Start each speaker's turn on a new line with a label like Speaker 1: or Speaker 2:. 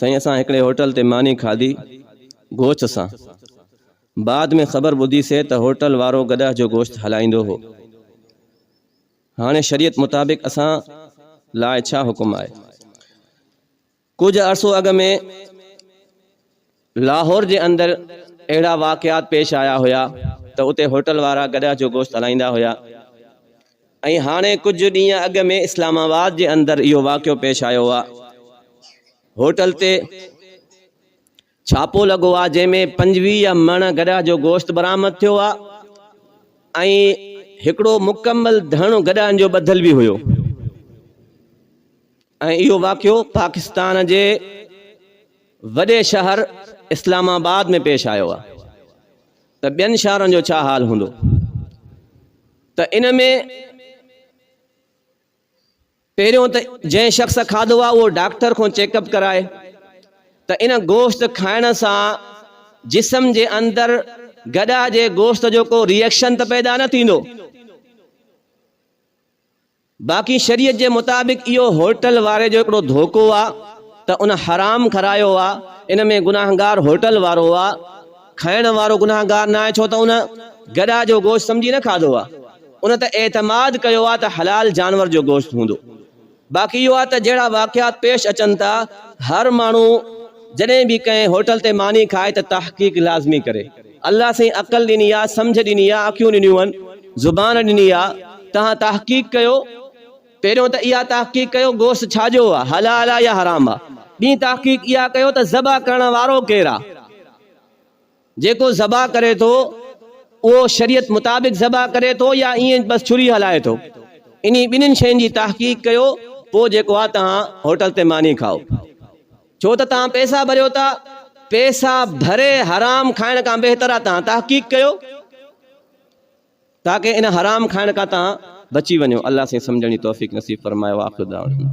Speaker 1: سائين اسان هڪڙي هوٽل تي ماني کاڌي گوشت سان. بعد ۾ خبر ٻڌي سي ته هوٽل وارو گڏهه جو گوشت هلائيندو هو. هاڻي شريعت مطابق اسان لاء ڇا حڪم آهي؟ ڪجهه عرصو اڳ ۾ لاهور جي اندر اهڙا واقعات پيش آيا هيا ته اتي هوٽل وارا گڏهه جو گوشت هلائيندا هيا ۽ هاڻي ڪجهه ڏينهن اڳ ۾ اسلام آباد جي اندر اهو واقعو پيش آيو آ هوٽل تي ڇاپو لڳو آ جنهن ۾ 25 مڻ گڏهه جو گوشت برآمد ٿيو آ ۽ هڪڙو مڪمل ڌڻ گڏهن جو ٻڌل به هيو ۽ اهو واقعو پاڪستان جي وڏي شهر اسلام آباد ۾ پيش آيو آهي ته ٻين شهرن جو ڇا حال هوندو ته ان ۾ پهريون ته جنهن شخص کاڌو آهي اهو ڊاڪٽر کان چيڪ اپ ڪرائي ته ان گوشت کائڻ سان جسم جي اندر گڏهه جي گوشت جو ڪو ريئڪشن ته پيدا نه ٿيندو. باقي شريعت جي مطابق اهو هوٽل واري جو هڪڙو ڌوڪو آ ته ان حرام کرايو آ، ان ۾ گناهگار هوٽل وارو آ، کائڻ وارو گناهگار ناهي ڇو ته ان گڏهه جو گوشت سمجهي نه کاڌو آ، ان ته اعتماد ڪيو آ ته حلال جانور جو گوشت هوندو. باقي اهو آ ته جهڙا واقعات پيش اچن ٿا هر ماڻهو جڏهن به ڪنهن هوٽل تي ماني کائي ته تحقيق لازمي ڪري. الله سائين عقل ڏني آ، سمجهه ڏني آ، اکيون ڏنيون آهن، زبان ڏني آ، توهان تحقيق ڪيو، پهريون ته اها تحقيق ڪيو گوشت ڇا جو آ، حلال آ يا حرام آ، ٻي تحقيق اها ڪيو ته ذبح ڪرڻ وارو ڪير آ، جيڪو ذبح ڪري ٿو اهو شريعت مطابق ذبح ڪري ٿو يا ائين بس ڇري هلائي ٿو، انهي ٻنهين شين جي تحقيق ڪيو پوء جيڪو آ توهان هوٽل تي ماني کائو. ڇو ته توهان پئسا ڀريو ٿا، پئسا ڀري حرام کائڻ کان بهتر آ توهان تحقيق ڪيو تاڪه ان حرام کائڻ کان توهان بچي وڃو. الله سائين سمجهڻ جي توفيق نصيب فرمائي واخر دعوانا.